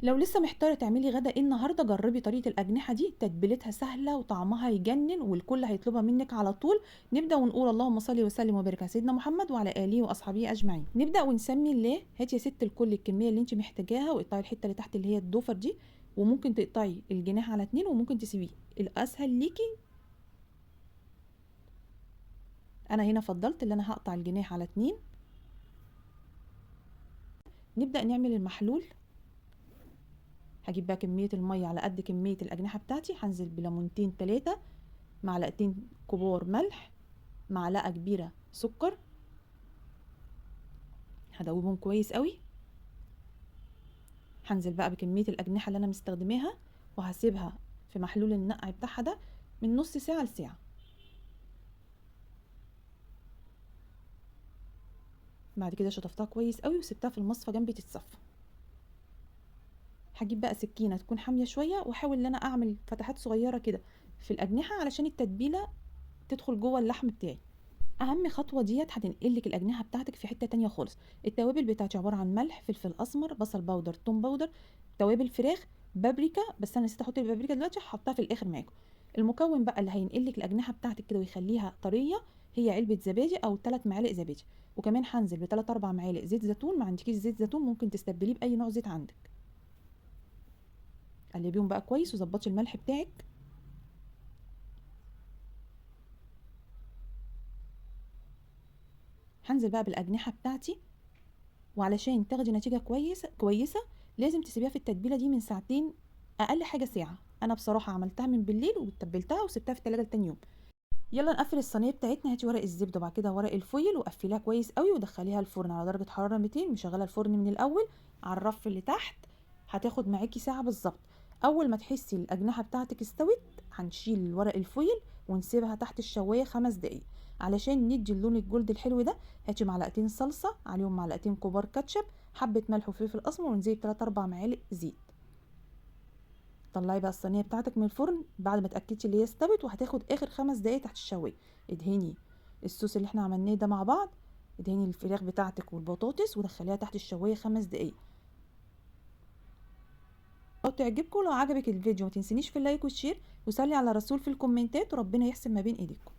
لو لسه محتارة تعملي غدا ايه النهارده، جربي طريقه الاجنحة دي، تتبيلتها سهلة وطعمها يجنن والكل هيطلبها منك على طول. نبدا ونقول اللهم صل وسلم وبارك على سيدنا محمد وعلى اله واصحابه اجمعين. نبدا ونسمي الله. هاتي يا ست الكل الكمية اللي انت محتاجاها، واقطعي الحتة اللي تحت اللي هي الضفر دي، وممكن تقطعي الجناح على 2 وممكن تسيبيه، الاسهل ليكي. انا هنا فضلت ان انا هقطع الجناح على 2. نبدا نعمل المحلول. هجيب بقى كمية المية على قد كمية الأجنحة بتاعتي، هنزل بليمونتين 3، معلقتين كبار ملح، معلقة كبيرة سكر، هدوبهم كويس قوي. هنزل بقى بكمية الأجنحة اللي أنا مستخدماها، وهسيبها في محلول النقع بتاعها ده من نص ساعة لساعة. بعد كده شطفتها كويس قوي وسبتها في المصفى جنبي تتصفى. هجيب بقى سكينة تكون حامية شوية، واحاول ان انا اعمل فتحات صغيرة كده في الأجنحة علشان التتبيلة تدخل جوه اللحم بتاعي. اهم خطوة ديت هتنقلك الأجنحة بتاعتك في حتة تانية خالص. التوابل بتاعتي عبارة عن ملح، فلفل اسمر، بصل powder، توم powder، توابل فراخ، بابريكا، بس انا نسيت احط البابريكا دلوقتي، هحطها في الاخر معاكم. المكون بقى اللي هينقلك الأجنحة بتاعتك كده ويخليها طرية هي علبة زبادي او 3 معالق زبادي، وكمان هنزل بتلات اربع معالق زيت زيتون. ما عندكيش زيت زيتون ممكن تستبدليه باي نوع زيت عندك. قلبيهم بقى كويس وظبطي الملح بتاعك. هنزل بقى بالأجنحة بتاعتي، وعلشان تاخدي نتيجة كويسة لازم تسيبيها في التتبيلة دي من ساعتين، أقل حاجة ساعة. أنا بصراحة عملتها من بالليل وتبلتها وسبتها في التلاجة لتاني يوم. يلا نقفل الصينية بتاعتنا. هاتي ورق الزبدة وبعد كده ورق الفويل وقفليها كويس قوي ودخليها الفرن على درجة حرارة 200، مشغلة الفرن من الأول على الرف اللي تحت. هتاخد معاكي ساعة بالظبط. أول ما تحسي الأجنحة بتاعتك استوت هنشيل الورق الفويل ونسيبها تحت الشواية 5 دقايق علشان ندي اللون الجولد الحلو ده. هاتي معلقتين صلصة عليهم معلقتين كبار كاتشب، حبة ملح وفلفل أسمر، ونزيد 3-4 معالق زيت. طلعي بقى الصينية بتاعتك من الفرن بعد ما اتأكدتي اللي هي استوت، وهتاخد آخر 5 دقايق تحت الشواية. ادهني الصوص اللي احنا عملناه ده مع بعض، ادهني الفراخ بتاعتك والبطاطس ودخليها تحت الشواية 5 دقايق. لو تعجبكم، لو عجبك الفيديو ما تنسينيش في ال like وال share، وصلي على رسول في الكومنتات، وربنا يحسن ما بين ايديكم.